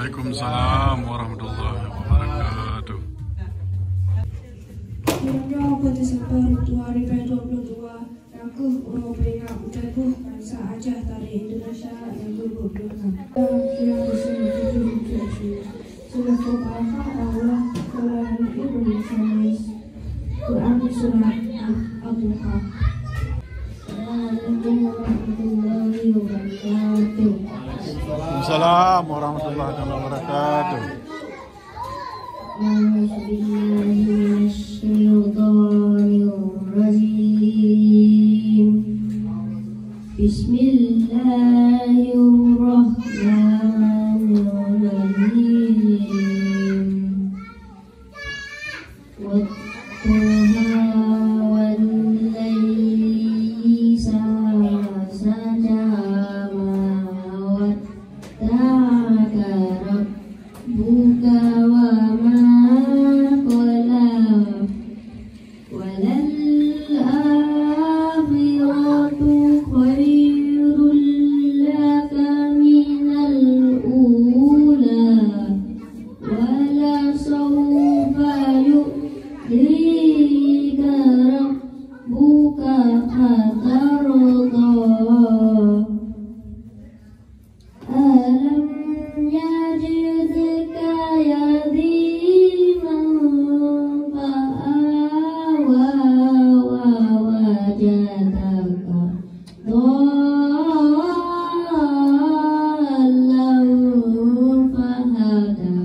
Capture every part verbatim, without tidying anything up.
Waalaikumsalam warahmatullahi wabarakatuh. Meunyoe pada sabar dua ribu dua puluh dua, nakeuh uroe peuingat meutuboh bansa Aceh dari Indonesia yang dulu belakang. Yang sudah berkah Allah telah menghibur Quran Surat Al-Fatihah. Assalamualaikum warahmatullahi wabarakatuh. Waalaikumsalam warahmatullahi taala wabarakatuh. أعوذ بالله من الشيطان الرجيم. بسم الله الرحمن الرحيم. والضحى والليل إذا سجى ما ودعك ربك وما قلى وللآخرة خير لك من الأولى ولسوف يعطيك ربك فترضى. ألم يجدك يتيما فآوى ووجدك ضالا فهدى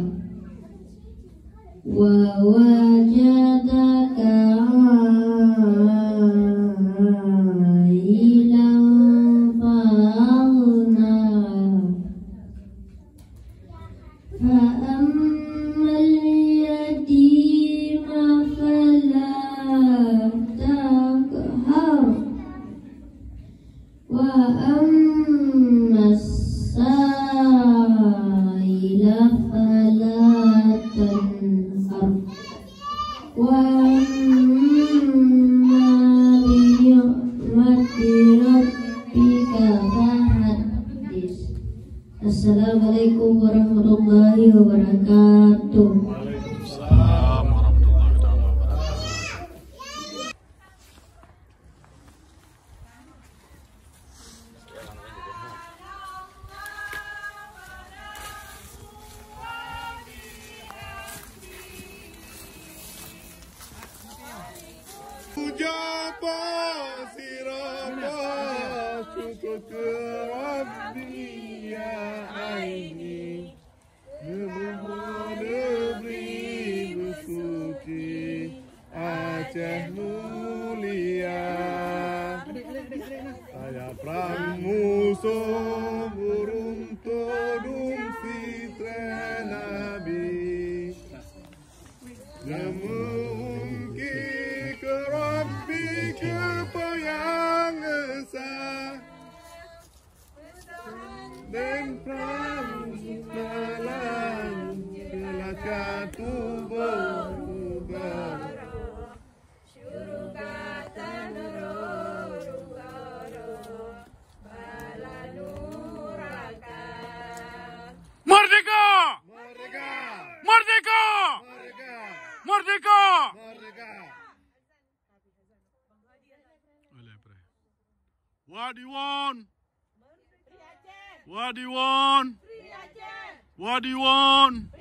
ووجدك عائلا فأغنى فأما اليتيم فلا تقهر وأما السائل فلا تنهر وأما بنعمة ربك فحدث. Assalamualaikum warahmatullahi wabarakatuh. Waalaikumsalam warahmatullahi taala wabarakatuh. Puja bak sira bak syukur keu Rabbi ya aini. Neubri beusuci Aceh mulia. Sayap prang musoh burung todong sitré Nabi. Neumungki keu Rabbi keu peue nyang esa. Dan prang malam keu laka tuboh ubah. Syurga tanroe rukara bala nuraka. Merdeka! Merdeka! Merdeka! Merdeka! Merdeka! Merdeka! What do you want? What do you want? What do you want?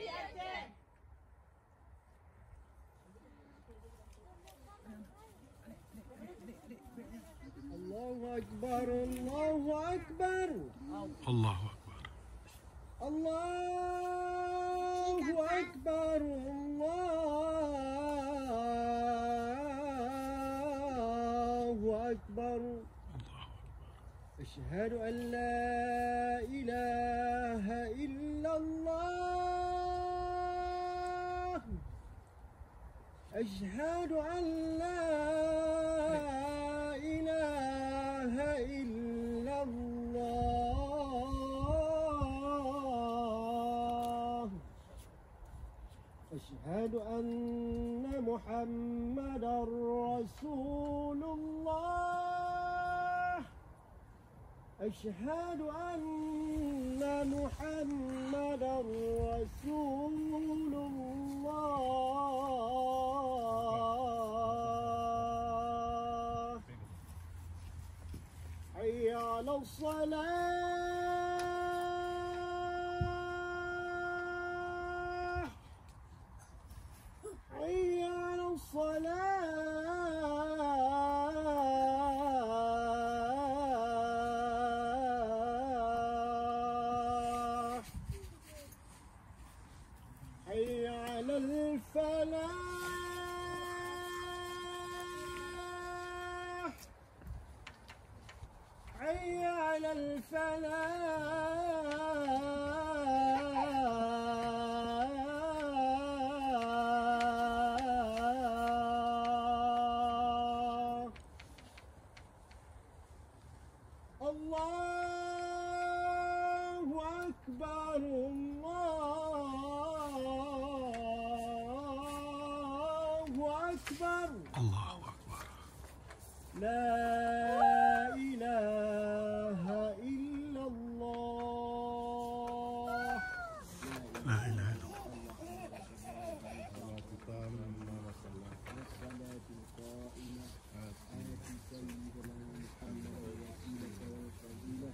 Allahu Akbar, Allahu Akbar. Allahu Akbar. Allahu Akbar, Allahu Akbar. Asyhadu an la ilaha illallah. Asyhadu an la ilaha illallah. Asyhadu anna Muhammadar Rasulullah. Asyhadu anna محمدا رسول الله. حي على الصلاة. حي على الصلاة. حي على الفلاح. حي على الفلاح. الله أكبر، الله أكبر. الله أكبر. لا إله إلا الله. لا إله إلا الله. الصلاة القائمة. آت سيدنا محمد الوسيلة والفضيلة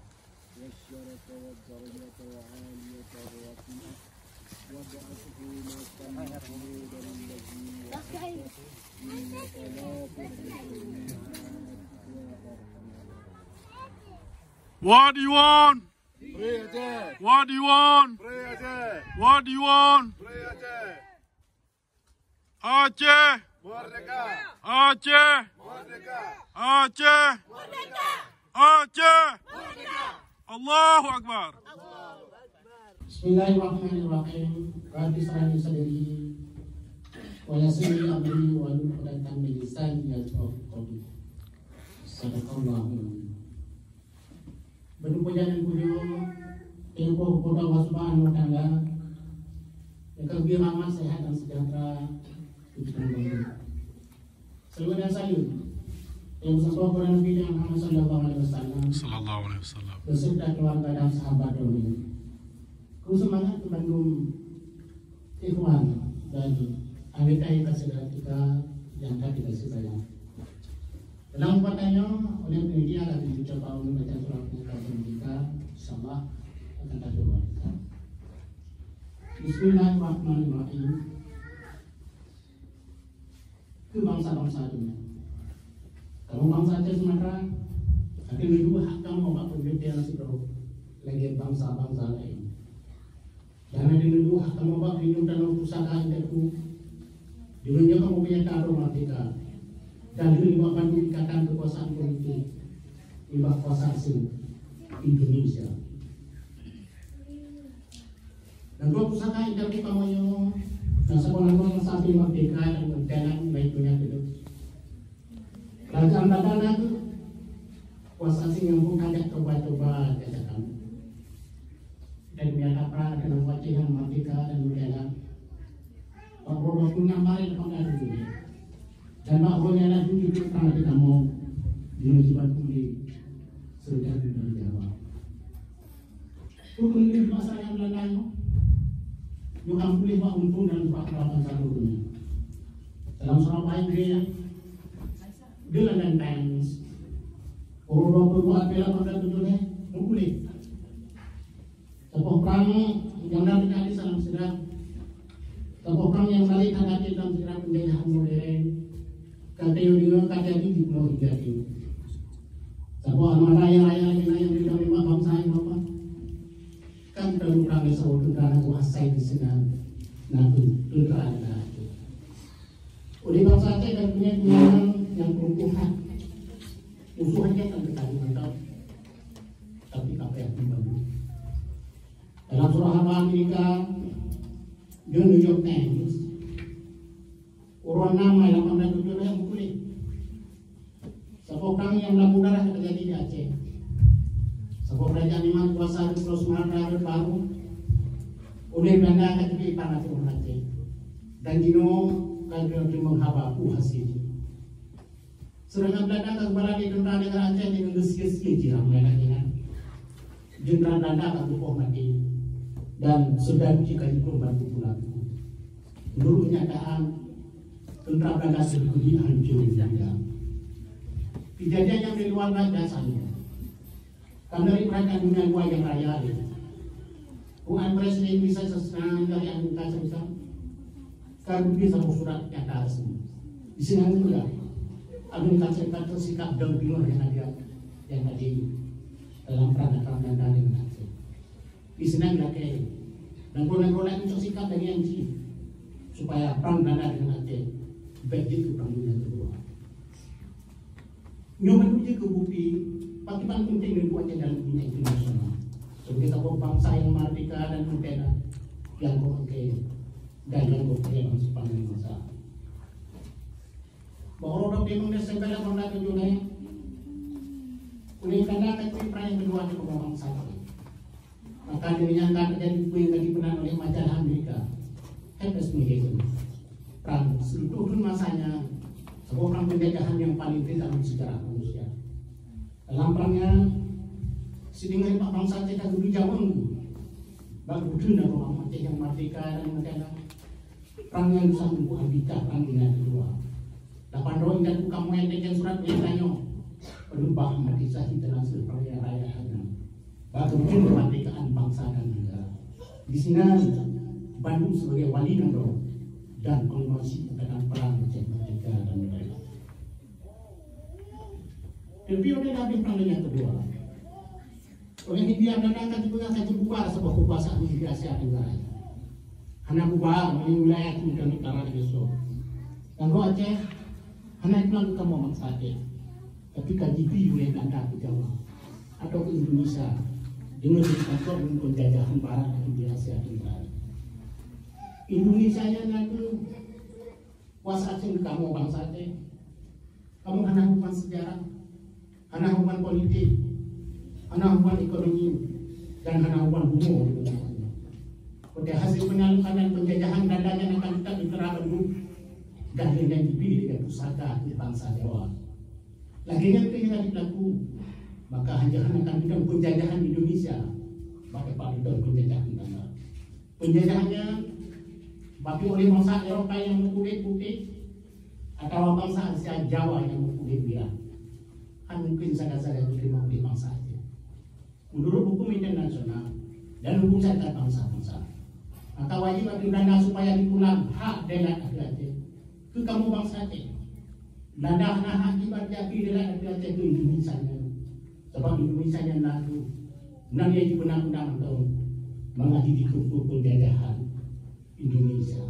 والشرف والدرجة العالية الرفيعة وابعثه مقاما محمودا الذي وعدته إنك لا تخلف الميعاد يا أرحم الراحمين. What do you want? Free Aceh. What do you want? Free Aceh. What do you want? Free Aceh. Aceh. Merdeka. Aceh. Merdeka. Aceh. Merdeka. Aceh. Merdeka. Allahu Akbar. Bismillahirrahmanirrahim. Rabbi israh li sadri wa yassir li amri wahlul 'uqdatam min lisani yafqahu qawli. Sadaqallahul azim. Beutôi puja dan pujoe teuh keu Allah Subhanahu wa Taala, nyang ka geubri rahmat, seuhat dan seujahteura keu geutanyoe. Seulaweuet dan saleuem nyang meusaboh keu Nabi Muhammad sallallahu alaihi wasallam, Sallallahu alaihi wasallam. Beserta keluarga dan sahabat Nabi. Keu seumangat keu bandum ikhwan dan anggota yang ka segera kita yang ka kita sebaya. Dalam kesempatan nyoe, ulôn panitia akan mencoba membaca surah pernyataan pemerintah, insyaallah akan tacoba. Bismillahirrahmanirrahim. Keu bansa-bansa dunia. Kamoe bansa Aceh Sumatra, akan neuduek hak kamoe bak peumimpin sidroe lagèe bansa-bansa laén. Dan lagèe neuduek hak kamoe bak meunyoe tanoh pusaka indatu, di meunyoe kamoe punya tanoh merdeka, dan lheueh nibak bandum ikatan keukuasaan politik nibak kuasa asing Indonesia. Dan dua pusaka indatu kamoe nyoe, dan saboh lagoe sampai merdeka dan berjalan baik dunia hidup. Kerajaan Belanda na kheueh kuasa asing nyang bukan jak coba-coba jak kamoe. Dan nyata prang keunan watèe nyan merdeka dan merdeka. Bak uroe dua puluh enam Maret delapan belas tujuh puluh lima. Dan bak uroe nyan laju jeuet prang di kamoe di Mujiban Puli, Serdadu dari Jawa. Peue keuneuk masa nyang Belanda nyoe? Nyoe ka puléh bak untông dan bak peuratan satu dunia. Dalam surah Baibel, The London Times, uroe dua puluh dua April delapan belas tujuh puluh lima, meupuléh. Saboh prang nyang na teuka di salam seudang. Saboh prang nyang saleh that até dalam sejarah penjajahan modern. Ka teudeungoe ka jadi di Pulo India nyoe. Saboh amanah nyang raya lagèe nyan nyang teuka nibak bansa nyoe, Bapak. Kan teuntra lé saboh teuntra nyang kuasai di sinan. Nah, tu, teuntra nyang na até. Oleh bansa Aceh dan dunia nyang, nyang keuruntuhan. Musoh Aceh kan teuka di mantong. Tapi ka payah timbang. Dalam surah haba Amerika, The New York Times, uroe enam Mei lapan belas tujuh puluh lima meutuléh, saboh prang nyang lampu darah ka teujadi di Aceh. Saboh keurajeuen iman kuasa di Pulo Sumatera rhot barô, ulèh Belanda ka teubiet ipan ateueh ureueng Aceh. Dan jinoe ka geuteurimong haba peue hasé jih. Seurangan Belanda ka geubalak lé teuntra negara Aceh deungon geusie-sie jiram lagèe nyan. Teuntra Belanda ka geuboh maté. Dan saudara jih ka jipeubantu pulang. Menurut kenyataan, tentara Belanda sendiri hancur raya. Kejadian nyang di luar biasa nyoe. Karena dari perhatian dunia luar yang raya ini. Bukan presiden bisa sesenang dari Amerika Serikat. Karena dia sama surat yang tak resmi. Di sini juga Amerika Serikat tersikap dan bingung yang ada, yang ada dalam perang antara Belanda dengan Aceh. Di sini lagèe dan guna-guna untuk sikap dari N G supaya perang Belanda dengan Aceh baik itu perang dunia kedua. Nyoe meunyoe jeuet keu bukti, pakriban penting neubuat nyan dalam dunia internasional. Sebagai saboh bansa nyang merdeka dan merdeka, nyang keu dan nyang keu sepanjang masa. Bahwa orang memang dia segala bangsa tujuh lain. Oleh karena itu, perang yang kedua itu bansa. Maka demikian kan terjadi apa yang tadi pernah oleh majalah Amerika. Time Explication. Perang seluruh dunia masanya sebuah perang penjajahan yang paling viral dalam sejarah manusia. Dalam perang yang sedang bangsa kita dulu jauh bak betul dan orang Aceh yang merdeka dan negara. Perang yang sanggup bukan kita perang dengan kedua. Lapan roh ingat bukan main dengan surat perintah nyoh. Penumpang mati syahid dalam perang raya hanya. Bagi kemerdekaan bangsa dan negara. Di sini, Bandung sebagai wali nanggroe dan kongsi tentang perang Aceh Merdeka dan negara. Tapi oleh Nabi perang yang kedua, oleh India Belanda ka jipeugah ka jibubar sebuah kekuasaan di Asia Tenggara. Hana bubar, meunyoe wilayah tu dan utara di Eropa. Nanggroe Aceh, hana ipeugah kamoe bangsa Aceh. Tapi ka jibi uleh Belanda ke Jawa atau ke Indonesia dengan dikontrol oleh penjajahan barat di Asia Tenggara. Indonesia nyan lagu kuasa asing kamoe bangsa Aceh. Kamoe hana hubungan sejarah, hana hubungan politik, hana hubungan ekonomi, dan hana hubungan bumoe. Pada hasil penaklukan dan penjajahan Belanda nyan akan tetap diterapkan dan dengan dipilih dari pusaka di bangsa Jawa. Lagèe nyan pih nyang ka jilaku, maka hana akan bidang penjajahan Indonesia, maka bak bidang penjajahan Belanda. Penjajahan nyan bagi oleh bangsa Eropa nyang meukulét putéh atawa bangsa Asia Jawa nyang meukulét mirah. Hana mungkin sagai-sagai diterima oleh bangsa Aceh. Menurut hukum internasional dan hukum syariat bangsa-bangsa, maka wajib bagi Belanda supaya dipulang hak daerah Aceh keu kamoe bangsa Aceh. Belanda hana hak jiba tapi daerah Aceh keu Indonesia nyan. Sabab Indonesia nyan lagu nan nyang jipeuna undang-undang mangat jidikeumpung penjajahan Indonesia.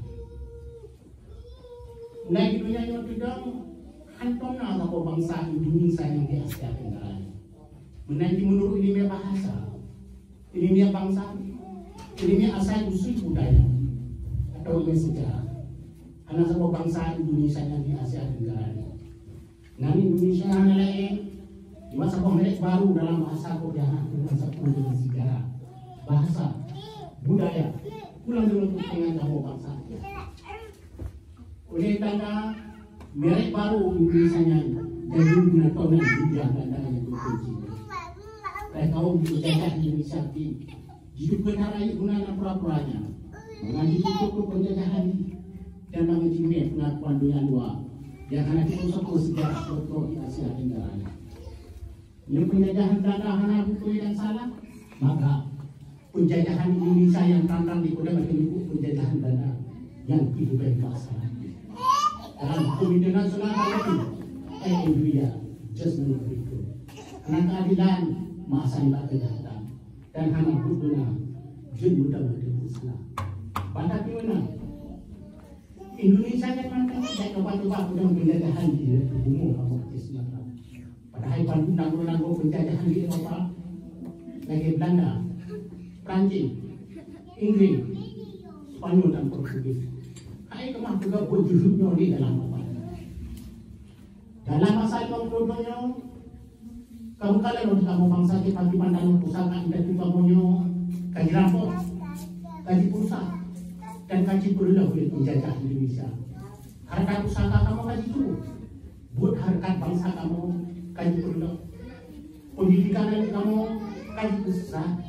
Mulai di donya nyoe teudong, hántom na saboh bansa Indonesia nyang di Asia Tenggara. Meunan cit meunurot ileumèe bahasa, ileumèe bansa, ileumèe asai usul budaya, atawa ileumèe sejarah. Hana saboh bansa Indonesia nyang di Asia Tenggara. Nan Indonesia hana laén, cuma saboh merek baru dalam bahasa Korea, dengan saboh dengan sejarah, bahasa, budaya, pulang dengan kepentingan saboh bansa. Oleh karena merek baru Indonesia nyan, jadi guna tonan dunia dan dalam itu kunci. Dan kaum penjajah Indonesia di Jidukon hara guna nyang pura-pura nyan, mangat jitutup keu penjajahan dan mangat jimé pengakuan donya luwa nyang hana jipeusoe keu sejarah peuet di Asia Tenggara nyan. Nyoe penjajahan Belanda hana beutôi dan salah, maka penjajahan Indonesia nyang tantang di Korea meunyoe penjajahan Belanda nyang pih leubeh masa. Dalam hukum internasional, eh, India, just menurut itu. Karena keadilan, masa yang tak kejahatan. Dan hana buet beuna jeuet muda lagèe Islam. Banda piona Indonesia nyan mantong tidak coba-coba peudong penjajahan di bumoe Aceh Sumatra. Padahai bandum nanggroe-nanggroe penjajahan di Eropa lagèe Belanda, Prancis, Inggris, Spanyol dan Portugis. Hai keumah peugah buet jeuhet nyoe di dalam Eropa. Dalam masa limong ploh thôn nyoe, kamoe kalon kamoe bansa Aceh, pakriban tanoh pusaka indatu kamoe nyoe ka jirampok, ka jipurusak, dan ka jipeureuloh lé peunjajah Indonesia. Hareuta pusaka kamoe ka jicue, buet hareukat bansa kamoe ka jipeureuloh, peundidikan aneuk kamoe ka jipeusisat,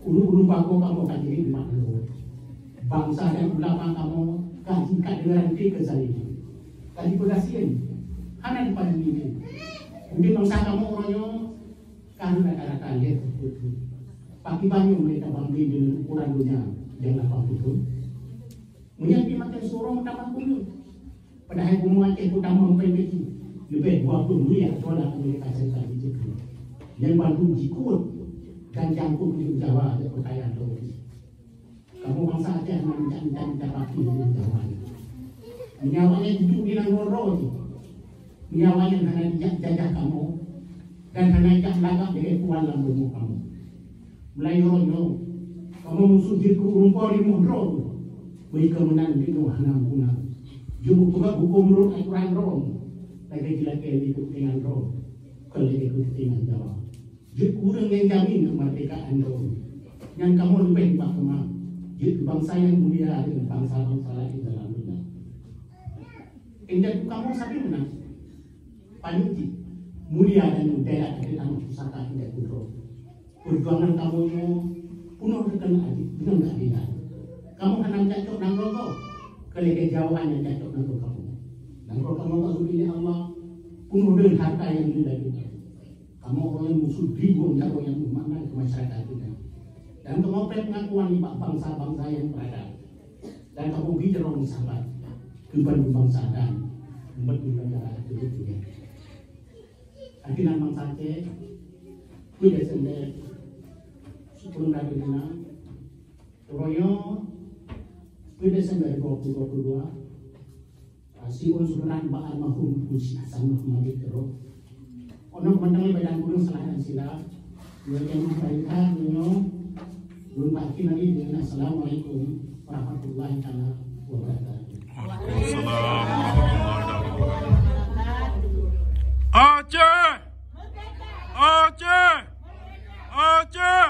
ureueng-ureueng bagoe kamoe ka jirék di mak lôn. Bansa dan ulama kamoe ka jingkat deungon ranté keuzaliman, ka jipeugasien, hana dipaduli lé. Mungken bansa kamoe uroe nyoe ka rata-rata lhèe peuet thôn. Pakriban nyoe meunyoe tabandeng deungon ukoran donya nyang lapan ploh thôn? Meunyoe pih maté surong tamah kuyup. Padahai bumoe Aceh peutamong P P J leubeh dua ploh miliar dolar Amerika Serikat jijeuet. Nyan bandum jikot dan jangkot di Jawa dan peukayan lom. Kamoe bansa Aceh hana mita-mita, mita baki di Jawa. Meunyoe awaknyan jiduek di nanggroe droe jih, meunyoe awaknyan hana jijak jajah kamoe dan hana jijak lagak lagèe tuan lam bumoe kamoe. Mulai uroe nyoe, kamoe musoh jeuet keu ureueng po di rumoh droe. Meunyoe keu meunan jinoe hana guna. Jeuet beupeugah huköm meunurot atoran droe, lagèe jilakèe lé keupentingan droe, kon lagèe keupentingan Jawa. Jeuet keu ureueng nyang jamin keumeurdehkaan droe. Nyan kamoe leubeh nibak teuma. Jeuet keu bansa nyang mulia deungon bansa-bansa laén dalam donya. Indatu kamoe sabe meunan. Paneuk jih, mulia dan meudarat ateueh tanoh pusaka indatu droe. Peujuangan kamoe nyoe peunoh teukeun adil, deungon keuadilan. Kamoe hana meucacok nanggroe gob, keu lagèe Jawa nyang cacok nanggroe kamoe. Nanggroe kamoe ka geubri lé Allah, peunoh deungon hareuta nyang jeuet lagèe nyan. Kamoe ureueng musoh ribuan jaroe nyang meumakna keu masyarakat geutanyoe. Dan kamoe preh peungakuan nibak bansa-bansa nyang beurada. Dan kamoe bri jaroe meusabat keu bandum bansa dan keu bandum negara ateueh dunia. Akhé nan bansa Aceh, keu Desember, sikureueng dari lima, uroe nyoe, keu Desember dua puluh dua puluh dua, siôn seunang bak almarhum Teungku Syèh Hasan Muhammad Tiro. Onong mantong badan gurèe salah dan silap, nyoe jamaah tarekat nyoe, lôn bak akhé lagi dengan assalamualaikum warahmatullahi taala wabarakatuh. Waalaikumsalam warahmatullahi wabarakatuh. Aceh! Aceh! Aceh!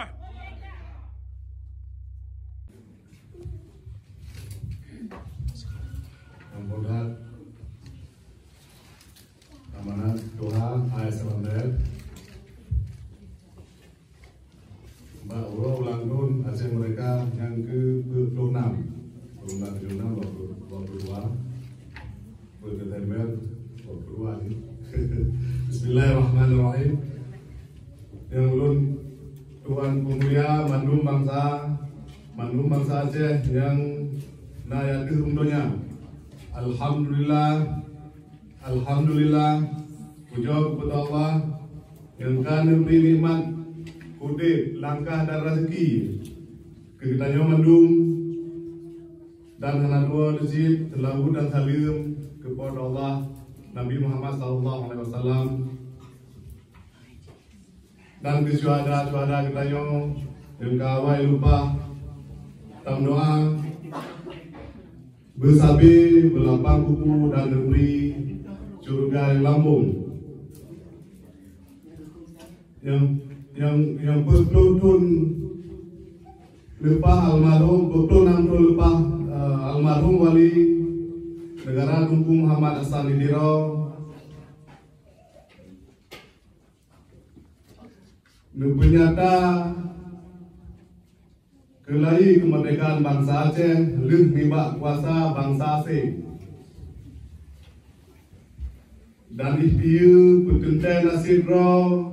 Nyang mudah amanat Tuhan, hai Seumandet. Bak uroe ulang thôn Aceh Merdeka nyang keu peuet ploh nam, dua puluh enam, dua puluh enam, dua puluh dua, peuet Desember, dua puluh dua ni. Bismillahirrahmanirrahim. Nyang ulôn tuan peumulia mandum bansa, mandum bansa Aceh nyang na ateueh rhueng donya. Alhamdulillah, Alhamdulillah, pujoe keu Po teu Allah nyang ka neubri nikmat udeb, langkah dan raseuki keu geutanyoe mandum, dan hana tuwoe cit seulaweuet dan saleuem keu Po teu Allah, Nabi Muhammad sallallahu alaihi wasallam. Dan keu syuhada-syuhada geutanyoe nyang ka awai lumpah, tameudoa beusabe, beulapang kuku dan neubri syeuruga nyang lambong. Nyang, nyang, nyang peuet ploh thôn leupah almarhum, peuet ploh nam thôn leupah, eh, almarhum Wali Negara Teungku Muhammad Hasan di Tiro, neupeunyata keulayi keumeurdekaan bansa Aceh lheueh nibak kuasa bansa asing. Dan ikhtiyeue peuteuntèe naseb droe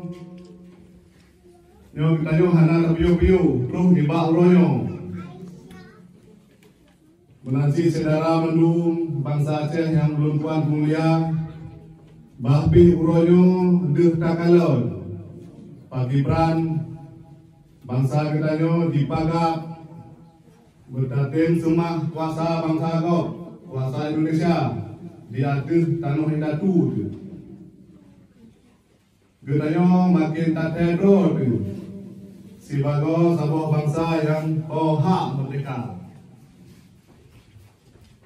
nyoe geutanyoe hana tapiôh-piôh troh nibak uroe nyoe. Meunan cit syedara mandum bansa Aceh nyang ulôn tuan peumulia, bah pih uroe nyoe deuh takalon pakriban bansa geutanyoe jipagat beutatem seumah kuasa bansa gob, kuasa Indonesia di ateueh tanoh indatu teuh. Geutanyoe maken tathèe droe teuh sibagoe saboh bansa nyang ho hak meurdehka.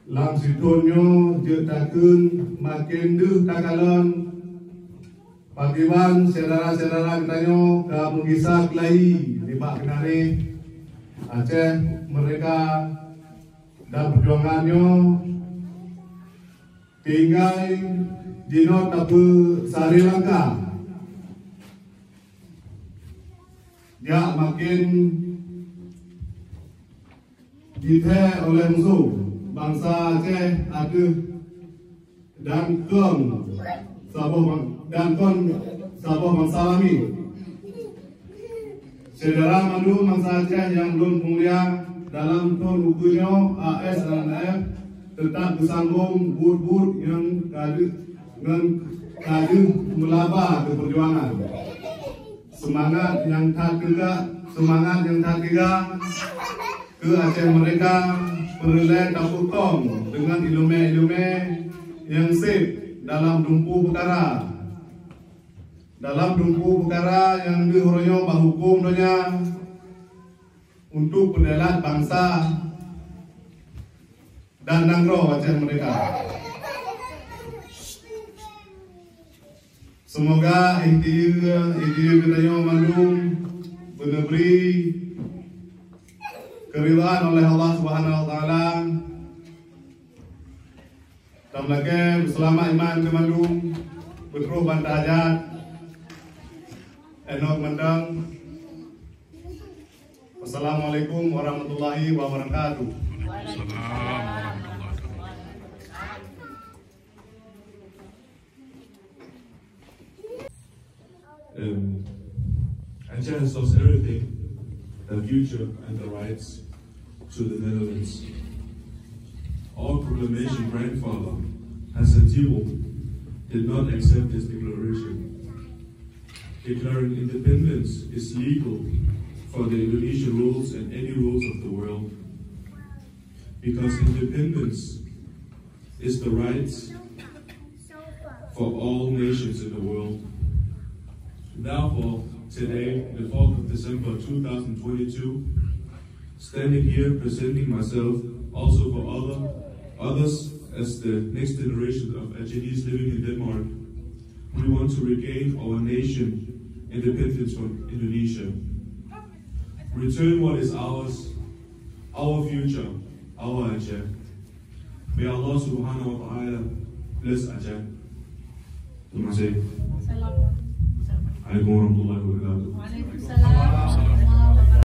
Lam sithôn nyoe jeuet takheun maken deuh takalon pakriban syedara-syedara geutanyoe ka meugisa keulayi nibak keunaréh Aceh Merdeka dan peujuangan nyoe tinggai jinoe tapeusaré langkah jak maken Jithée oleh musoh bansa Aceh ateueh dan kon saboh bang-, dan kon saboh bansa lami. Syedara mandum bansa Aceh nyang lôn peumulia, dalam thon ukeue nyoe A S N L F teutap geusambong buet-buet nyang ka deuh, nyang ka deuh meulaba keu peujuangan. Seumangat nyang that teuga, seumangat nyang that teuga keu Aceh Merdeka peureulée tapeukong deungon ileumé-ileumé nyang seb dalam dumpeue peukara. Dalam dumpeue peukara nyang deuh uroe nyoe bak huköm donya untuk peudalat bansa dan nanggroe Aceh Merdeka. Seumoga ikhtiar, ikhtiar geutanyoe mandum beuneubri keuridhaan oleh Allah Subhanahu Wa Taala. Tameulakée beuseulamat iman keu mandum, beutroh banta hajat. Enok mantong. Wassalamualaikum warahmatullahi wabarakatuh. Um, Aceh has lost everything, the future and the rights to the Netherlands. Our proclamation grandfather, Hassan Tibo, did not accept this declaration, declaring independence is legal for the Indonesian rules and any rules of the world. Because independence is the right for all nations in the world. Therefore, today, the fourth of December two thousand twenty-two, standing here presenting myself also for other, others as the next generation of Acehese living in Denmark, we want to regain our nation independence from Indonesia. Return what is ours, our future, our Aceh. May Allah Subhanahu wa Taala bless Aceh. Terima kasih. Assalamualaikum warahmatullahi wabarakatuh. Waalaikumsalam.